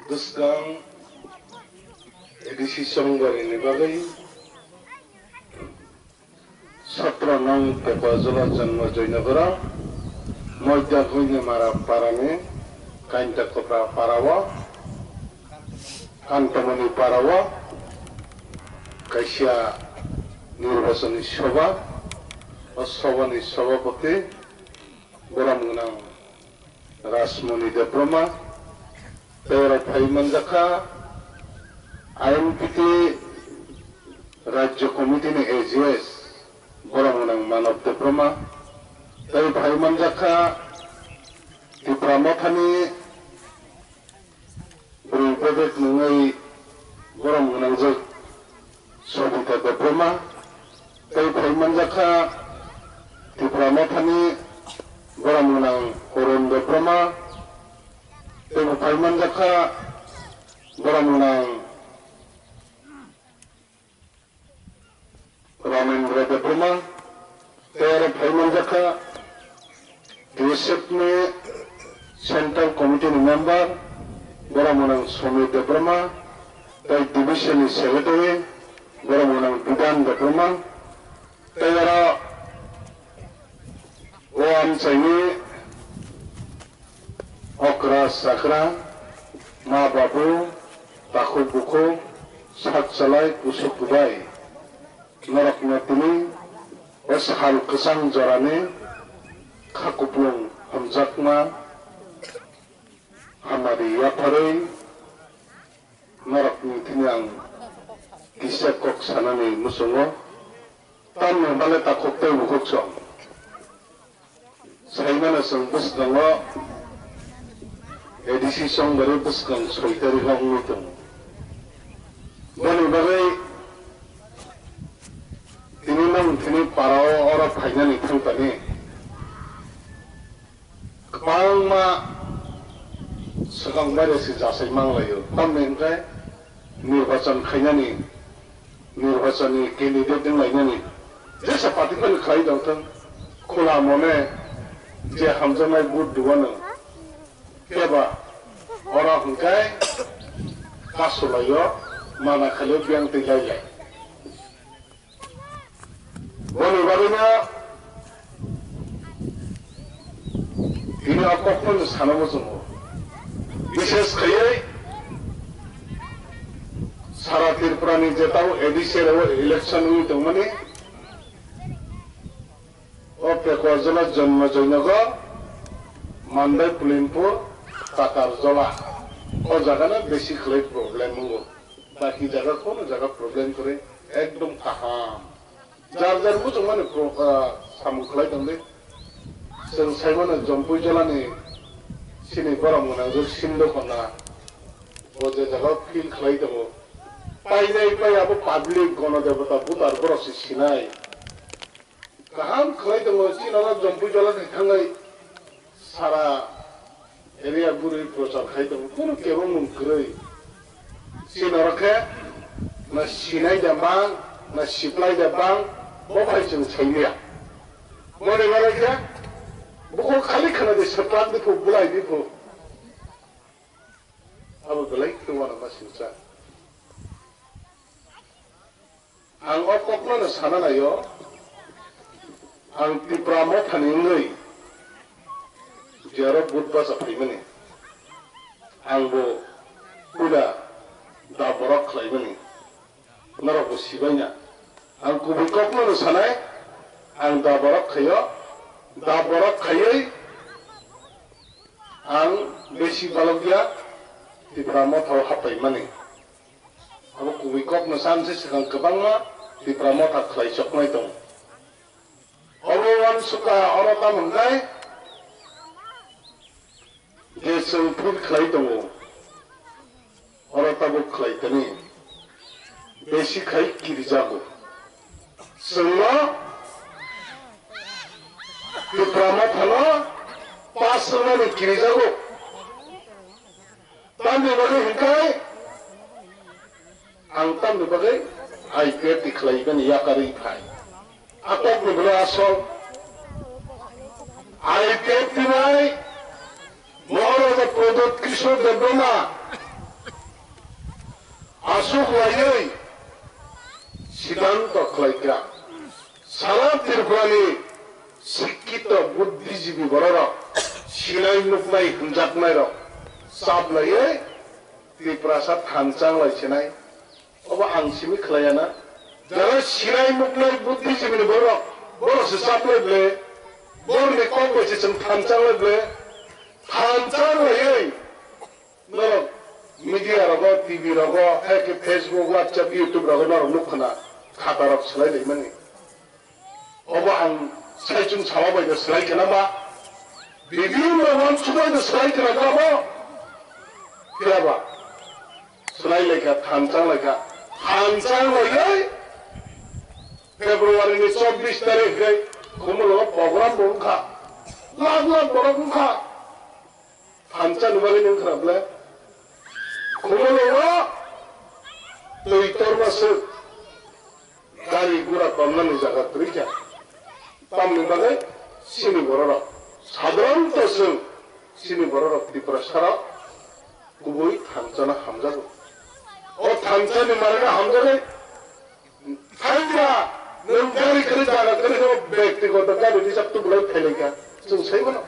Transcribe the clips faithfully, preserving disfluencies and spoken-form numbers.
Bwskang A D C chongbarini bagwi sotro nong Pekojola Janma Joynagoro Moidya Goinamara parani Kainta Kopra parao, Kantamoni parao kaisa nirbachoni soba, o sobani sobapati borom gwnang Rajmoni Debbarma, tei oro phai manjakha I N P T Rajya Committee ni A G S, borom gwnang Manav Debbarma, tei phai manjakha Tipra Mothani bwrwi bedek nungwi borom gwnangjak Sobita Debbarma, tei phai manjakha Tipra Mothani borom gwnang Korun Debbarma, tei bo phai manjakha borom gwnang Ramendra Debbarma, tei oro phai manjakha T S F ni Central Committee ni member, borom gwnang Somir Debbarma, tei Division ni Secretary, borom gwnang Bidan Debbarma, tei oro o amchaini okra chakra, ma babu, takhuk bukhuk, sak chalai, kusuk kubai, norokno tini o sal kwchang jorani kha kuplung hamjakma hamari yapharwi norokni thani ang kisa kok sanani muchungo. Tamni hwnba le takhuk tei bukhuk song. Saimano chwng bwskango A D C chongbarwi bwskang soi tarikho wngwi tongo. Boni bagwi tini nang thini parao oro phainani thangtani kwbangma swkang baire se jasai manglaio. Tamni hwnkhe nirbachan khainani, nirbachani candidate wnglainani jesa party phano khlai tongthung, khula mone je hamjaknai vote rwano keba oro hwnkhe kasulaio, mana khalio biyang twi lailai. Boni bagwino tini o kokno sana muchungo. Bishesh khaiwi sara Tripura ni jetao A D C rao election wngwi tongmani, o Pekojola Janma Joynagar, Mandai Pulinpur, Takarjola, o jaga no besi khlai problem wngo. Baki jaga kono jaga problem kwrwi, ekdom kaham. Jar jar muchungmani pro-, ah, samung khlai tongdi. Chwng saimano Jampui jolani sini borom gwnangjak Sindhu Khona, bo je jaga field khlai tongo. Painai pai abo public, gonodebota, voter borok se sinai. Kaham khlai tongo, chini oro Jampui jolani thangwi sara area guri prochar khai tongo, kunu kebo mung kwrwi. Chini oro khe na sinai da bang, na siplai da bang, bo bai chwng sailiya. Boni bagwi khe bukhuk khali khna di, swplak di phu, bulai di phu. Abo belai khe uanama singcha. Ang o kokno no sana naio, ang Tipra Mothani wngwi jero vote bacha phaimani, ang bo puila da borok khlaimani, norok bo sibaina. Ang kubui kokno no sanai, ang da borok khaio, da borok khaiwi ang besi balokya Tipra Mothao haphaimani. Abo kubui kokno sanse swkang kwbangma Tipra Motha khlai choknai tongo. Obo uansukha oro tamo hwnkhe je chwng phil khlai tongo, oro tabuk khlai tani besi khai kirijago. Chwngno Tipra Mothano pass rwnani kirijago. Tamni bagwi hwnkhe ang tamni bagwi I P F T khlai bini yakarwi phai. Atok ni bwle asol I P F T bai Maharaja Pradyot Kishore Debbarma Aswk khlaiwi siddhanto khlaikha. Sara Tripurani sikkito buddhijibi bororok, sinai nuknai hwnjaknairok chaplaiwi Tiprasa thanchang lai sinai. Obo ang simi khlaiya na. Jara sinai nuknai buddhijibini borok, borok se chaplai ble, borokni kok bai se chwng thanchang lai ble, thanchang laiwi norok media rogo, T V rogo, hai khe Facebook, WhatsApp, YouTube rogo norok nuk khna, khata rok swlai lai mani. Obo ang saichung sawa bai no swlai khna ba, video no wan subai no swlai khna ba bo, phiya ba. Swlai laikha, thanchang laikha, thanchang laiwi February ni chobbish tarikh khai Khumulwngo program bo wngkha, lakh lakh borok wngkha, thanchani bagwi wngkha ble Khumulwngo twi torma swk. Gari gura tonnani jaga kwrwi kha. Tamni bagwi chini bororok, sadharanto chwng chini bororok Tiprasarok kubui thanchana hamjago. O thanchani marana hamjagwi thangya, nwng gari kwrwi jaga kwrwi khe o bektigoto gari reserve tubulai phailaikha. Chwng sai mano.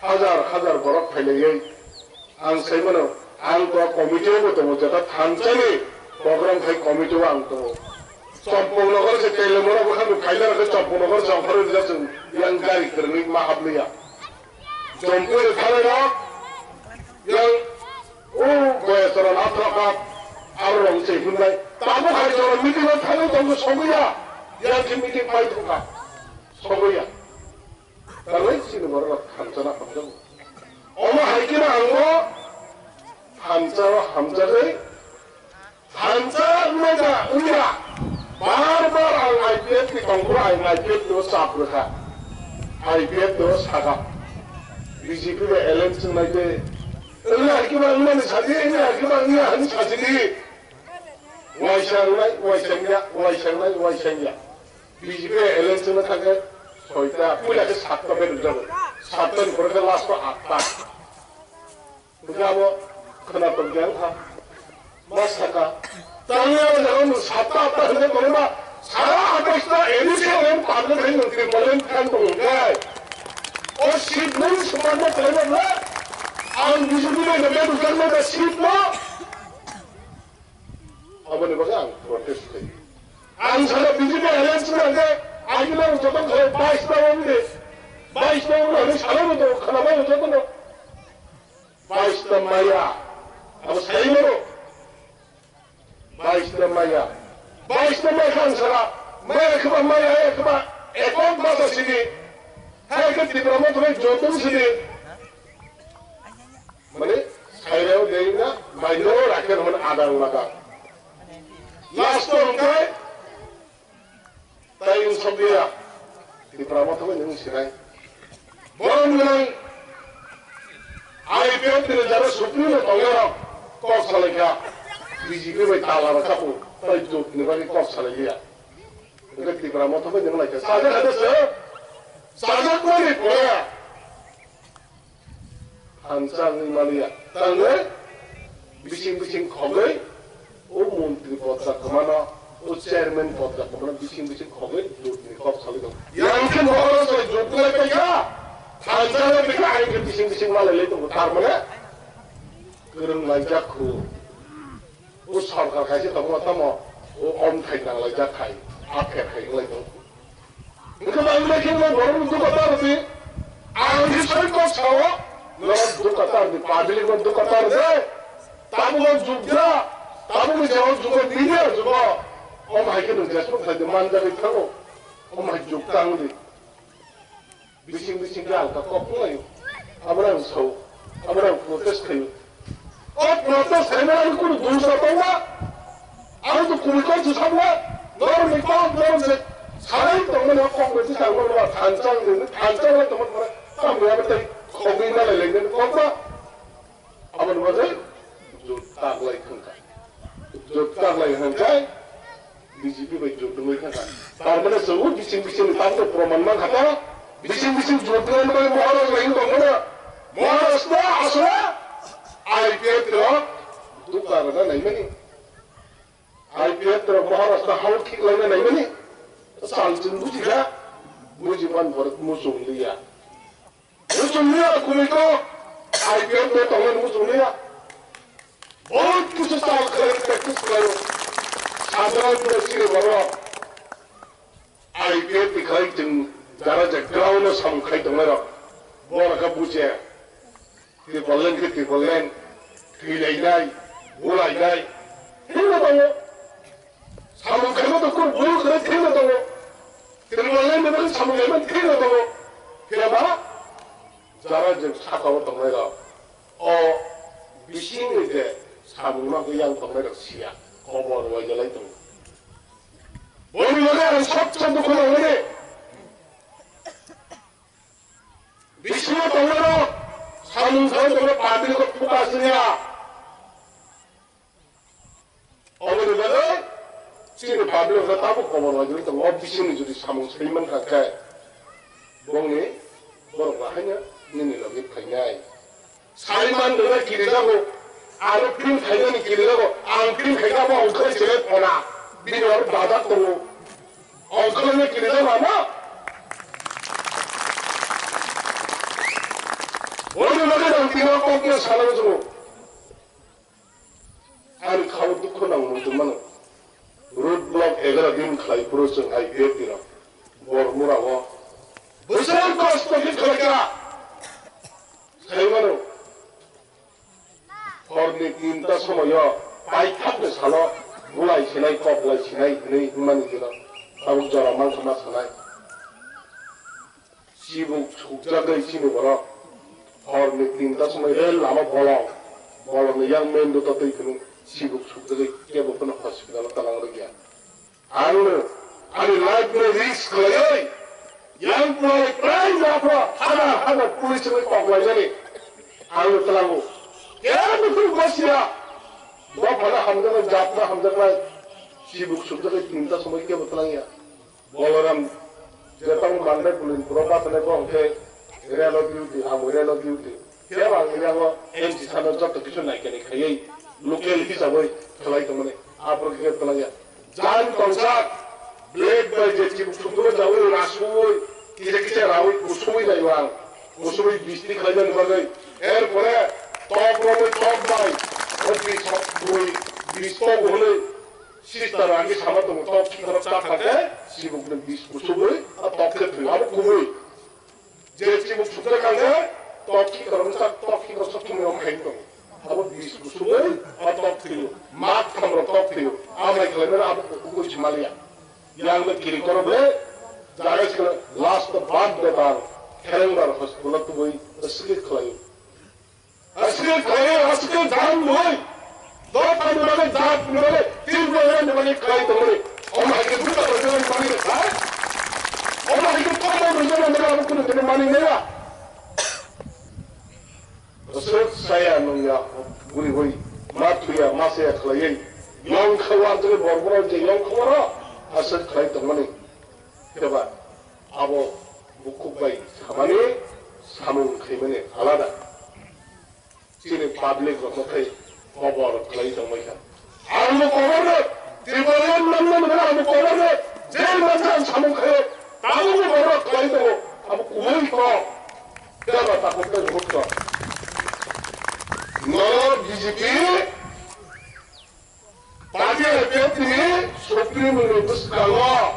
Hajar hajar borok phailaiwi ang sai mano, ang to committee o bo tongo, jeta thanchani program khai committee o ang tongo. Champaknagar se Teliamura bwkhakni phaina rwkhe Champaknagar se ongkhorwi rijak chwng yang gari kwrwngwi ma habliya. Jompui ni thanai rok yang o Goyachara Nathrakha aro rong se himlai. Tabuk hai jora meeting o thangwi tongo sogwiya. Yang khe meeting pai thangkha sogwiya. Talai chini borok rok thanchana hamjago. Omo hai khe no ang bo thanchao hamjagwi thancha wngya wngya. Bar bar ang I P F ni tongphuru ang I P F no chap rwkha. I P F no saka. B J P bai alliance wngnai de. Wngya hai khe ba wngmani sadi, wngya hai khe ba wngya hani sajidi. Waisa wngnai, waisa wngya, waisa wngnai, waisa wngya. B J P alliance wngna thangkhe soita, puila khe satta bedok jago. Satta ni pore khe last o atta. Hwnkhe abo khwnatok de wngkha. Ma saka. Tangwi abo jaga nwng satta atta hwnwi tongma, sara atais ta A D C alliance parliament hai nwng Tripura alliance khan tongo hwnkhe. O seat nwng swpangma khlaima bwle. Ang B J P bai no bedok jaknai da seat no. Aboni bagwi ang protest khlai. Ang sana B J P alliance wngkha khe, agini ang joto khe bais ta wng de. Bais ta wng hwnwi sana bo tongo, khwnabai joto no. Bais ta maya. Abo sai mano. Bais ta maya. Bais ta maya khe ang sana. Maya khe ba maya, ya khe ba ekon basa sini. Hai khe Tipra Motha bai joto sini. Mane, sairao dei na, baino rakhe hwn adang ladang. Last o hwnkhe, tai wng sokliya, Tipra Motha bai nwng sinai. Borom gwnang, I P F ni jara Supreme tongyarok kok salaikha, B J P bai tala rwkha bo, tai jotni bagwi kok salailiya. Hwnkhe Tipra Motha bai nwng laikha, sajak hade se, sajak mani pore. Thansa wngwi maliya. Tangwi bising bising khogwi o montri podda kwmano, o chairman podda kwmano bising bising khogwi jotni kok salwi tongo. Yang khe Maharaj bai jot lai paikha, thansa lai paikha, ayang khe bising bising malai lai tongo. Tar mane kwrwng laijak khu. O sorkar kaisa tongo tamo, o omthai nang laijak khai, apher khai wng lai tongo. Wngkhe ba wngkhe wngkhe borok ni duka ta rwdi. Ang khe soi kok sao. Norok duka ta rwdi, public no duka ta rwdi. Tabuk o jukja, tabuk ni jagao jugo, media jugo. Omo hai khe nwng jesmuk khlai di manjagwi thango. Omo hai juk tang di. Bising bising khe ang kok wnglaio. Abono ang sao. Abono ang protest khaio. O protest khaimani ani kunu dusra tongma? Ang to kubui kok se sabwa. Norok ni kok norok se sanai tongmani o kok bai se tangma ba thansa wngwi thansa wngwi tongma tongma. Tamni abo tei khogwi malai lai nani kok ba. Aboni bagwi jot taglai thangkha. Jot taglai hwnkhai B J P bai jot wngwi thangkha. Tar mane chwngno bising bisingni tabukno proman mankha ta. Bising bising jot wngmani bagwi Maharaj bai wng tongmano. Maharaj ta aswk I P F rok dukha rwna naimani. I P F rok Maharashtra hao khiklaina naimani. Salchwng bujikha, bujiman borok muchung liya. Muchung liya kumui ko, I P F no tongnai muchung liya. Bahut kisu sal khlai practice khlaio. Sadharan bwrwi chini borok. I P F ni khlai chwng jara je ground o samung khai tongnai rok. Borok kha buje. Triple line khe triple line, thwilainai, bulainai, thwino tongo. Samung khaima tong kuk bul khe thwino tongo. Triple line ni bagwi samung khaima thwino tongo. Phiya ba jara je saka o tongnai rok, o bisingni je samung no yang tongnai rok siya, kobor waida lai tongo. Boni bagwi ang sobse dukhu nangmani. Bisingo tongnai rok samung khlai tongo, public o focus wngya. Oboni bagwi chini public rok tabuk kobor waigwi tongo. O bisingni jodi samung sai mankha khe bongni borok bahaino nini logi phainai. Sai man rwna kirijago, aro film khainani kirijago, ang film khaikha bo ongkhorwi chenai phona, bini aro dada tongo. Ongkhorwi kirijago ama. Boni bagwi ang tino kokno sana muchungo. Ani khao dukhu nang muchung mano. Road block egara din khlai phuru chwng I P F ni rok. Bormura o. Bwswk kosto khe khlai kha. Sai mano. Horni tinta somoyo paithakni salo bulai sinai, koklai sinai hinwi wngmani jora tabuk jora mankha ma sanai. Chibuk sukjagwi chini borok horni tinta somoi rel lama bolong, bolongni yang main road o twi phunuk chibuk sukjagwi kebo phano hospital o twlang rwkya. Ang ani life no risk khlaiwi yang prai prai japhra hajar hajar police ni kok lainani ang tlango. Kebo phuru basiya. Dophano hamjaknai, jatno hamjaknai. Chibuk sukjaknai tinta somoi kebo tlangya. Bolaram je tamo mandai bulin puro bathane bo hwnkhe relo duty, amo relo duty. Phiya ang yango M C sano joto kisu naikani khaiwi local hisabwi khlai tongmani. Aphuru khe tlangya. Jang tongsak, black bai je chibuk sukduro jaui rasui, kisa kisa raui kusui lai ang, kusui bisti khlainani bagwi. Erpore tok romwi tok bai, o bis bui, bis tok hwnwi, sister rangni sama tongo, tok khikorok ta thangkhe, chibukni bis kusubwi, a tok khe thwi, abo kubui. Je chibuk sukjak kangkhe, tok khikorok wngkha, tok khikorok sok thumwi rok khain tongo. Abo bis kusubwi, o tok thwio. Mak tham rok tok thwio. Amai khlaimano abo kukui se maliya. Yang no kiri koro ble, jaga sikla last bat betar, khereng bar hospital tubui, sikit khlaio. Aswk khlai, aswk jang boi. Dopha ni bagwi, jat ni bagwi, Tripura ni bagwi khlai tongmani. Omo hai khe buta rwjak ni bagwi khlai. Omo hai khe komo rwjak ni bagwi abo kunu kunu mani naiya. Aswk saya nungya, guri guri. Ma thuya, ma saya khlaiwi. Yong khawar jagwi bor bor je yong khawar. Aswk khlai tongmani. Khe ba, abo bukhuk bai samani samung khaimani alada. Chini public rokno khai kobor khlai tongbai kha. Ang bo kobor no, Tripura manna manna ang bo kobor no, je mansa ang samung khayo, tabuk bo kobor khlai tongo, abo kubui kok. Khe ba takhuk tei bukhuk kok. Nono B J P Party I P F ni Supreme ni bwskango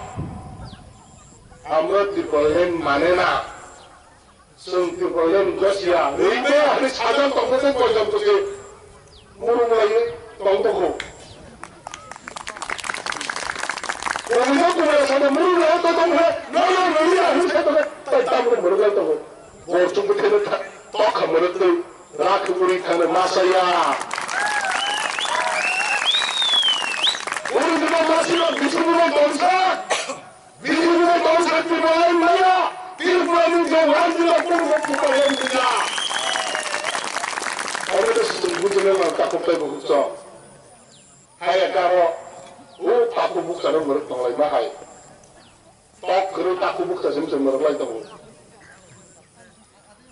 amra Tipraland mane na. Chwng Tipraland gosiya. Rwngbe hani sajak tongkhe tei koitam kwchwi murung lai tong tongkho. Kumui no kumui rasa murung lai tong tongkhe. No no rwngya hani sajak tongkhe tei tamrok murung lai tongkho. Borchuk bwthai no tokha murung twi. Rakhi bwrwi thangna ma saya. Bwrwi jora ma saya, bising jora tongsa. Bising jora tongsa, Tipraland maya. Tipraland ni je wan jora purbo Tipraland jora. Oro de sujung bujine ma takhuk tei bukhuk chong. Hai karo, o takhuk bukcha no muruk tonglai ma hai. Tok kwrwi takhuk bukcha sim sim muruk lai tongo.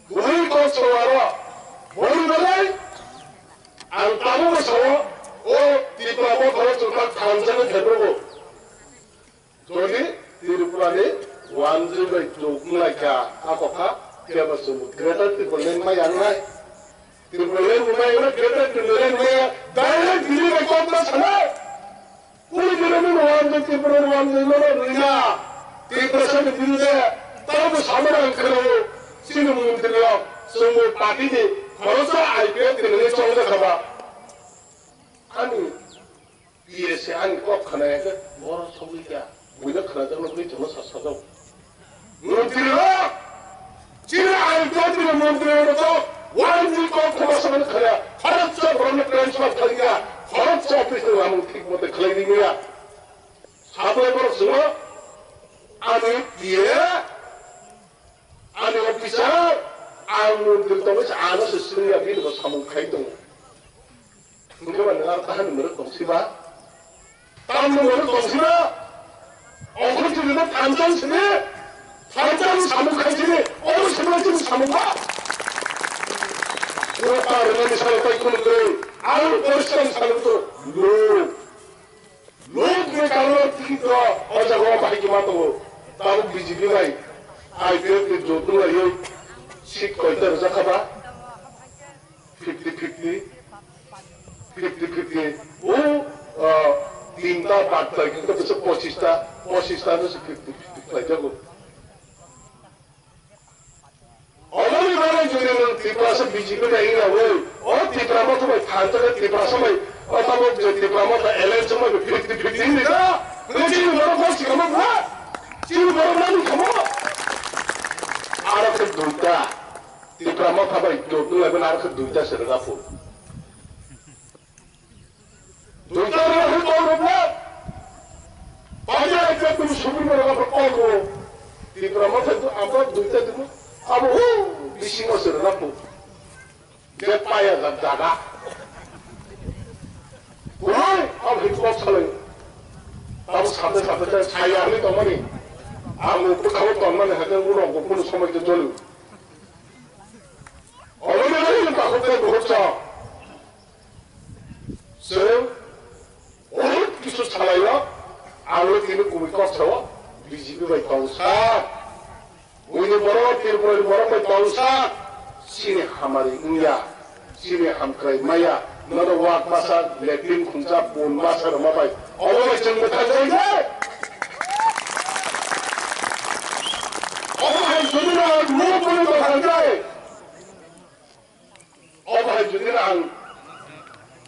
Bwrwi kok sawaro, bwrwi belai, ang tabuk sao, o Tipra Motha o chwng kha thansa ni thebrogo. Jodi Tripura ni wanjwi bai chuk wng lai kha, a kokha kebo chwng Greater Tipraland ma yang nai. Tipraland ma yang nai, Greater Tipraland ma yang, direct Delhi bai kok ma sanai. Kuri direct ni wanjwi Tripura ni wanjwi no rwina. Tiprasa ni birude tamo samani ang khwrao. Chini montri rok chwngbo party ni khoroksa I P F ni nungwi chongjak kha ba. Ani P S A ani kok khna ya khe borok sogwi kha. Buino khna jak nokni chwngno sa sajak. Montri rok, chini I P F ni montri rok to, wani kok khna sa mani khna. Khoroksa borokno transfer khlai ya. Khoroksa office ni lamung thik mote khlai di ya. Sabai borok chwngno ani P A, ani officer, ang montri tongwi sa ano se siniya bini bo samung khai tongo. Hwnkhe ba nwng aro kaham ni mwrwk tong si ba? Tamni mwrwk tong si ba? Ongkhorchini no phanchang sini, phanchang samung khai sini, omo sini chini samung ba? Pura ta rwnani salo tai khunu kwrwi, ang poriskar salo to, lo, lo ni karon tiki to, o jaga o bahai khe ma tongo, tabuk B J P bai I P F ni joto laiwi seat koita rwjak kha ba? Fifty fifty, fifty fifty. O, ah, tinta bad bai khe bwswk pochista, pochista no se fifty fifty khlai jago. Oboni bagwi jodi nwng Tiprasa B J P bai wngya wi, o Tipra Motha bai phan jagwi Tiprasa bai, o tabuk je Tipra Motha alliance wngbai fifty fifty wngdi ta? Nwng chini borok no sikamo bwla? Chini borok nani kamo? Aro khe duita. Tipra Motha bai jot wng laibani aro khe duita se rwna phu. Duita rwna phu kok rwna. Panya ekta tumi subri mano kok rw. Tipra Motha tu abo duita tumi abo hu bisingo se rwna phu. Je paya jak jaga. Kunai abo hik kok salai. Abo sate sate saya ni tongmani. Ang bwkhao tongmani hake uno kunu somoi to jolu. Oboni bagwi takhuk tei bukhuk chwng. Chwng onek kisu salaio, ang le tini kubui kok sao, B J P bai tong sa. Buini borok, Tripura ni borok bai tong sa. Chini hamari wngya, chini hamkrai maya, nono wak masa, latrine khungsa, bun masa rwma bai. Obo bai chwng mwthang jai de. Obo hai jodi na, mo buni mwthang jai. Obo hai jodi ang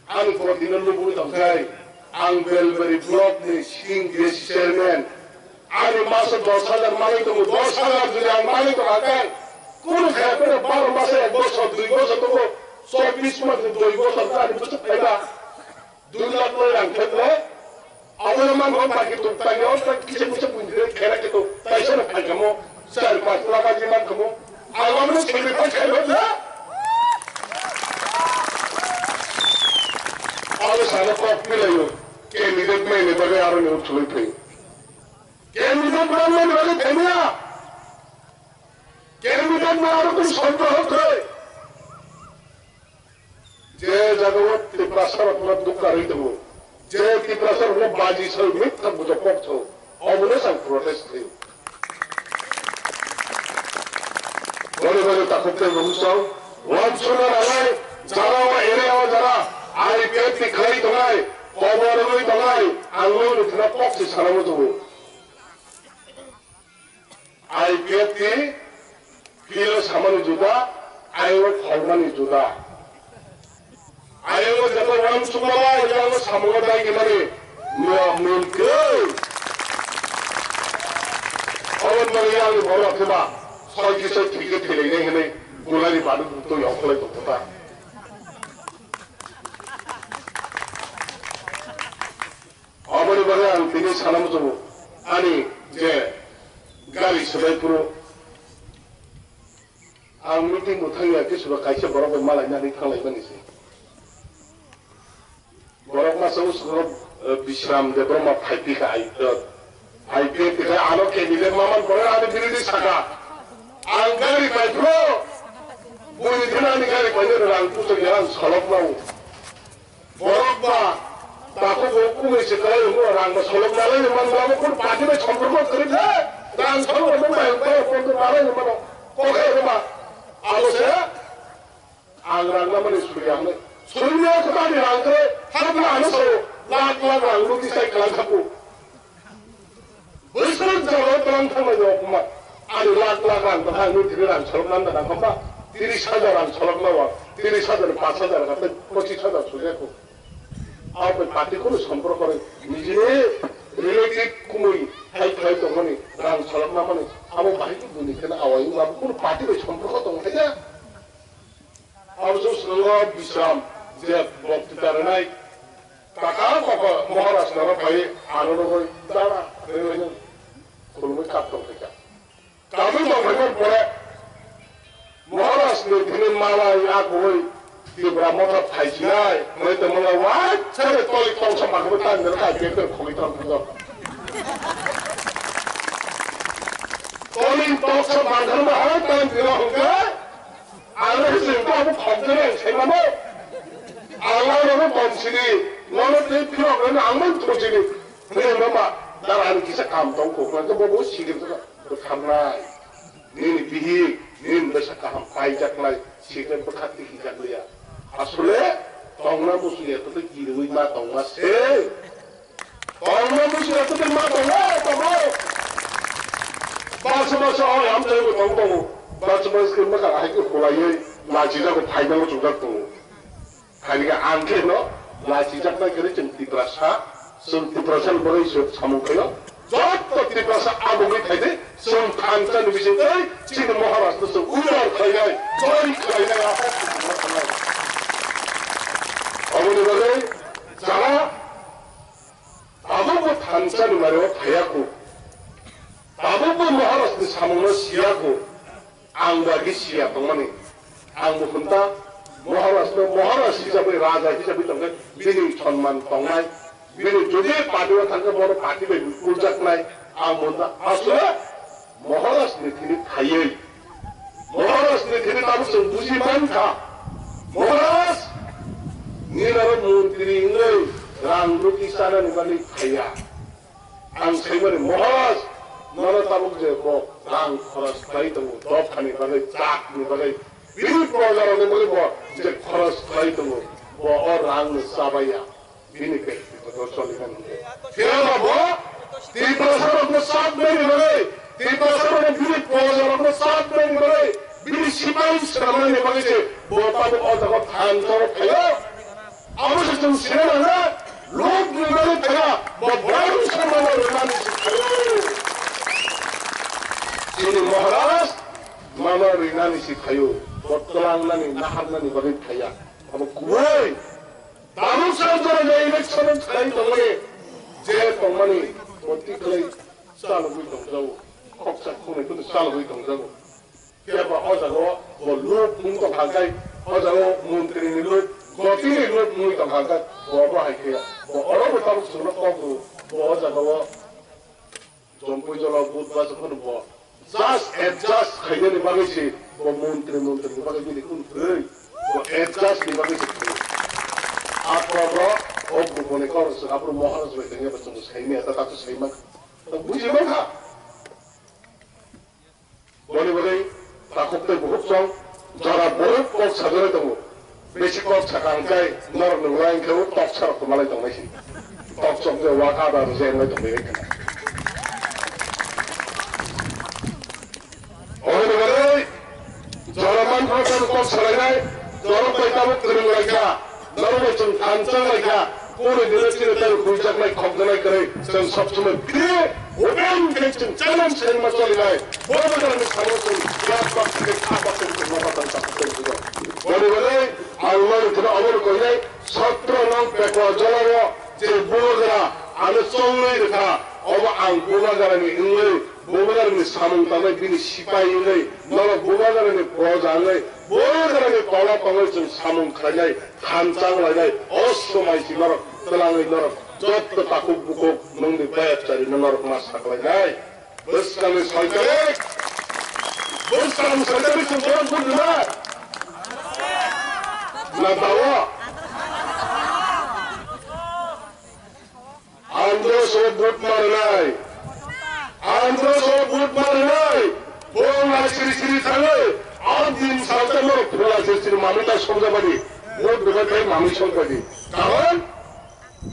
ani poro tino lubui tongkhai, ang Belbari block ni sitting vice chairman, ani maso dos hajar manwi tongo, dos hajar jodi ang manwi tongkha khe, kunu khe kunu baro maso ek bosor, dui bosor tongo, chobbish mas, dui bosor ani bwswk phaiba. Dui lakh loi rang khe le, abo no man rok bai khe tuk tai, o tak kisa misa buini khe khera khe tuk tai, sano phai kamo, char panch lakh aji man kamo, abo no sacrifice khai le. Abo sano kok pilayo, candidate mai ni bagwi aro ni uthulwi phai. Candidate man ni bagwi phai ya. Candidate man aro kunu sandro hok khai. Je jagao Tiprasa rokno dukha rwi tongo, je Tiprasa rokno baji soi mitha gujo kok sao, obono chwng protest khlaio. Boni bagwi takhuk tei bumsong, wansukna nangnai, jara o area o jara I P F T khlai tongnai, kobor wngwi tongnai, ang no nukna kok se sana muchungo. I P F T field o samani juda, ayang o kholmani juda. Ayang o jeta wansukma bai, yang o samungo dai gimani niyom nil kwrwi. Oboni bagwi yang ni borok khe ba soi kisa thike thilai nai hinwi gulani badu bukto yokholai tongkha ta. Aboni bagwi ang tini sana muchungo, ani je gari swbai phuru ang meeting bo thangya, khe soba kaisa borok bai malaina hinwi thanglaimani se. Borok masa usukno, eh, Bishram Debbarma phai phikha, ai, eh, phai phikha, ano candidate maman borok ani birothi saka. Ang gari pai phuru, buini thani ani gari pai rang puto ya ang solok nao. Borok ba takhuk bo kumui se kwlai wngkha, rang ba solok nalai wngmani abo kunu party bai somporko kwrwi khe rang solok wngmani bai wngkha, kotor nalai wngmano kokhai wngma abo se ang rang namani suri ang le suri ya khe ani rang khe hapna ano so lakh lakh rang rwdi sai kwlai khaku. Bwswk jora tlang thangmani okma. Ani lakh lakh rang tongkha, ang nini thani rang solok nang da nang khamba. Tiris hajar rang solok nawa. Tiris hajar ni pash hajar kha tei pochis hajar sujak kho. Abo bai party kunu somporko rwi. Nijini relative kumui hai khlai tongmani rang solok namani. Abo bahai khe buni kheno awai wngma abo kunu party bai somporko tong khe ya. Abo se swngo Bisram je boktita rwnai. Kaka koko Maharaj noro phai ano rogoi dara rwino khulumui kap tong khaika. Kabui tong khaimani pore Maharaj ni thini malai akoi Tipra Motha phaichinai hwnwi tongmani waisa tolik tongsa makhabo tang nero kai pekter khogwi tong thangkha. Tolik tongsa makhabo hai tang nero hwnkhe Ang no sing ko abo khok jani ang sai mano. Ang no no bom sini, no no tei phirok no ang man thosini. Hwnwi mama, dara ani kisa kam tong ko, ko bo bo sini ko thamnai. Nini bihik, nini besa kaham paijaknai, sikhe bwkha tihijak liya. Asole tongna musuya to kirwi ma tongma se. Tongma musuya to ma tongo, tongo. Basa basa o yam tei bo tong tongo. Basa basa ke maka hai ko khulaiwi lachijago phainango chukjak tongo. Thani khe ang khe no lachijaknai khe chwng Tiprasa, chwng Tiprasa ni bagwi se samung khaio. Jotto Tiprasa aboni thaide chwng thansa ni bising tei chini Maharaj no chwng udar khlainai, joi khlainai, apa khlainai. Aboni bagwi jara Tabukbo thansa ni mari o phaiya kho. Tabukbo Maharaj ni samung no siya kho. Ang ba khe siya tongmani. Ang bo hwnta Maharaj no Maharaj hisabai, Raja hisabai tongkhe bini sonman tongnai. Bini jodi party o thangkhe bono party bai kuljaknai. Ang bo hwnta asle Maharaj ni thini phaiwi, Maharaj ni thini tabuk chwng buji mankha, Maharaj ni naro montri wngwi rang rwgwi chanani bagwi phaiya. Ang saimani Maharaj, nono tabuk je bo rang khoros khlai tongo, dophani bagwi, jatni bagwi, bini projarokni bagwi bo je khoros khlai tongo, bo o rangno chabaiya. Bini bek bipodo choli mani. Phiya ba bo Tiprasa rokno sat mani bagwi, Tiprasa rokno bini proja rokno sat mani bagwi, bini sipai swnamnani bagwi se bo tabuk o jaga than toro phaio. Abo se chwng sina nangna, lok ni bagwi phaiya, bo borok samano rwnani se phaio. Chini Maharaj mano rinani se phaio, bo twlangnani, naharnani bagwi phaiya. Abo kubui. Tabuk sa jora je election khlai tongmani, je tongmani, bo tikhlai chalogwi tongjago, khoksa khunui khunui chalogwi tongjago. Phiya ba o jaga o bo luk wng tongkha khe, o jaga o montri ni luk, goti ni luk wngwi tongkha khe, bo bo hai khe, bo oro bo tabuk chwngno kok rw, bo o jaga o Jompui jora but bachuk phano bo just adjust khainani bagwi se bo montri, montri ni bagwi bini kun kwrwi, bo adjust ni bagwi se kwrwi. Aphuru bro o bumoni kok se aphuru Maharaj bai tongya ba chwng sai maya ta, ta to sai ma. To buji man kha. Boni bagwi takhuk tei bukhuk chwng jora borok kok sajagwi tongo. Bisi kok sakha hwnkhe norok nukla hwnkhe o toksa rok kwmalai tongmai si. Tok chok je waka da rwjai wngmai tongmai wngkha. Omo ni bagwi jora manphano tamo kok salainai, norok bai tamo kwrwng lai kha, norok bai chwng thansa lai kha, kunu dino chini tei huijaknai khokjaknai kwrwi chwng sob somoi khe open khe chwng challenge khe ma cholinai. Bo bo jora ni sabo chwng yak bak khe kha bak khe chwng ma batang ta khe chwng. Boni bagwi ang norok kheno obo koinai sotro nong pekwa jolao je bubagra ano chongnai rwkha, obo ang bubagrani wngwi, bubagrani samung tangnai bini sipai wngwi, norok bubagrani proja wngwi, bubagrani tola tongwi chwng samung khlainai, thansa wnglainai, o somai si norok twlangwi norok jotto takhuk bukhuk nongni bayapcharino norok ma saklainai. Bwskangni soichalik, bwskangni soichalik chwng borok buji na? Na dawa? Vote marinai. Andro so vote marinai. Bong na siri siri thangwi. Antim salta mo phula siri siri mamita somjabadi. Vote dubai thai mami somjabadi. Karon?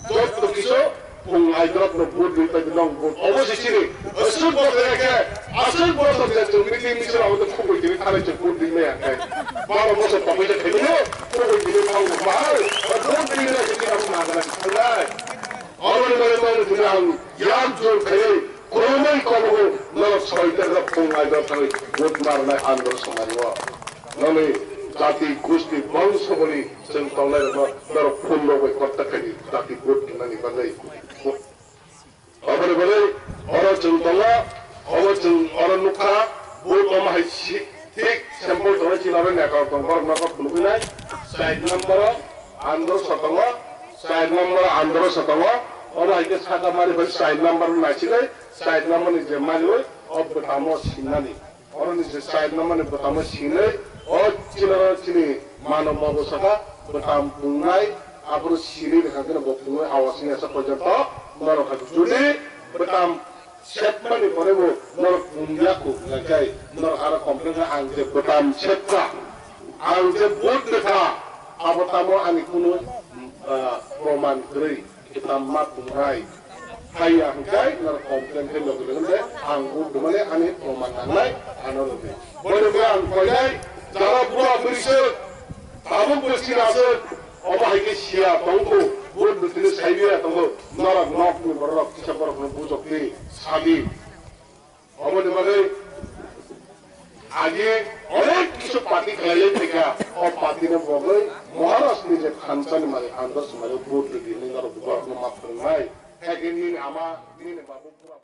Jotto kisu bung aidrop no vote dui pai dong vote. Obo se siri. Asuk bosor ekhe. Asuk bosor je chwng meeting misil abo to khubui tini thani chwng vote dui maya khai. Baro bosor tongwi je khai dino. Khubui tini thang mahal. Vote dui maya khai dino mahal. Aboni bagwi tongmani thani ang yak jor khaiwi kwrwngwi kobogo norok soitarjak phung naijak thangwi vote marnai andro samani o. Noni jati, gusti, bongso boni chwng tongnairokno norok phone rok bai contact khaidi jati vote rinani bagwi. Aboni bagwi oro chwng tongo, obo chwng oro nukha, vote omo hai si-, thik sample tongo chini oro neta rok tong borok nokha phunuknai. Side number o andro sotongo, side number o andro sotongo, omo hai khe saka mari phai side number o naisigwi, side number ni je mari oi, o bwtamo sinani. Oro ni je side number ni bwtamo sinwi, o chini oro chini mano mogo saka, bwtam pungnai, aphuru sinwi rwkha khe bo pungwi hawa singya sa porjonto norok hai jodi bwtam sepmani pore bo norok pungya kuk hwnkhe norok aro complain kha ang je bwtam sepkha, ang je vote rwkha, abo tamo ani kunu, ah, proman kwrwi. Kitab ma pungnai. Haiya hwnkhe norok complain khe logi logi de ang vote dumani ani proman nangnai ano logi. Bono khe ang koinai jara bura bwrwi se tabuk bwswk aswk obo hai khe siya tongkhu vote bwtwini saibiya tongkhu norok nokni borok kisa borokno bujokdi sadi. Oboni bagwi agi onek kisu party khlailai phaikha, o party ni bagwi Maharaj ni je thansa ni malik andro swmai o vote rwdi hinwi norok borokno ma phwrwngnai. Hakhe nini ama, nini babu pura